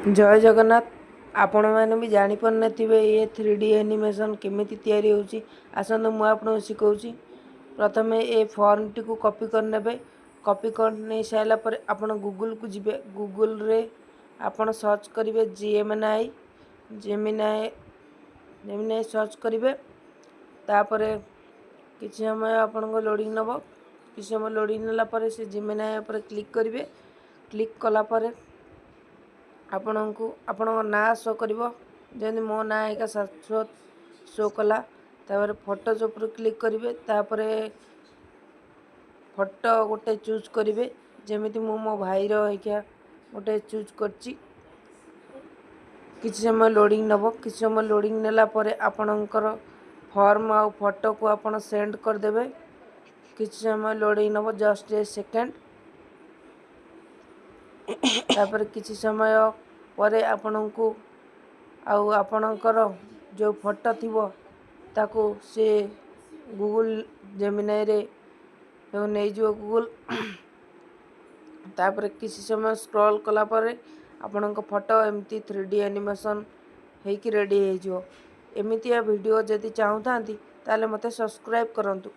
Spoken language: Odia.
ଜୟ ଜଗନ୍ନାଥ। ଆପଣମାନେ ବି ଜାଣିପାରୁନଥିବେ ଏ 3D animation କେମିତି ତିଆରି ହେଉଛି। ଆସନ୍ତୁ, ମୁଁ ଆପଣଙ୍କୁ ଶିଖାଉଛି। ପ୍ରଥମେ ଏ ଫର୍ମଟିକୁ କପି କରିନେବେ। କପି କରି ନେଇ ସାରିଲା ପରେ ଆପଣ ଗୁଗୁଲକୁ ଯିବେ। ଗୁଗୁଲରେ ଆପଣ ସର୍ଚ୍ଚ କରିବେ ଜିଏମ୍ଏନ୍ଆଇ, ଜେମିନାଇ, ଜେମିନାଇ ସର୍ଚ୍ଚ କରିବେ। ତାପରେ କିଛି ସମୟ ଆପଣଙ୍କ ଲୋଡ଼ିଂ ନେବ। କିଛି ସମୟ ଲୋଡ଼ିଂ ନେଲା ପରେ ସେ ଜେମିନାଇ ଉପରେ କ୍ଲିକ୍ କରିବେ। କ୍ଲିକ୍ କଲା ପରେ ଆପଣଙ୍କୁ ଆପଣଙ୍କ ନାଁ ଶୋ କରିବ, ଯେମିତି ମୋ ନାଁ ଏକା ଶାଶ୍ୱତ ଶୋ କଲା। ତାପରେ ଫଟୋଜ୍ ଉପରେ କ୍ଲିକ୍ କରିବେ। ତାପରେ ଫଟୋ ଗୋଟେ ଚୁଜ୍ କରିବେ, ଯେମିତି ମୁଁ ମୋ ଭାଇର ଏଇକା ଗୋଟେ ଚୁଜ୍ କରିଛି। କିଛି ସମୟ ଲୋଡ଼ିଂ ନେବ। କିଛି ସମୟ ଲୋଡ଼ିଂ ନେଲା ପରେ ଆପଣଙ୍କର ଫର୍ମ ଆଉ ଫଟୋକୁ ଆପଣ ସେଣ୍ଡ କରିଦେବେ। କିଛି ସମୟ ଲୋଡ଼ିଂ ନେବ, ଜଷ୍ଟ ଏ ସେକେଣ୍ଡ। ତାପରେ କିଛି ସମୟ ପରେ ଆପଣଙ୍କୁ ଆଉ ଆପଣଙ୍କର ଯେଉଁ ଫଟୋ ଥିବ, ତାକୁ ସେ ଗୁଗୁଲ ଜେମିନାଇରେ ନେଇଯିବ ଗୁଗୁଲ। ତାପରେ କିଛି ସମୟ ସ୍କ୍ରଲ୍ କଲା ପରେ ଆପଣଙ୍କ ଫଟୋ ଏମିତି 3D animation ହେଇକି ରେଡ଼ି ହେଇଯିବ। ଏମିତିଆ ଭିଡ଼ିଓ ଯଦି ଚାହୁଁଥାନ୍ତି, ତାହେଲେ ମୋତେ ସବସ୍କ୍ରାଇବ୍ କରନ୍ତୁ।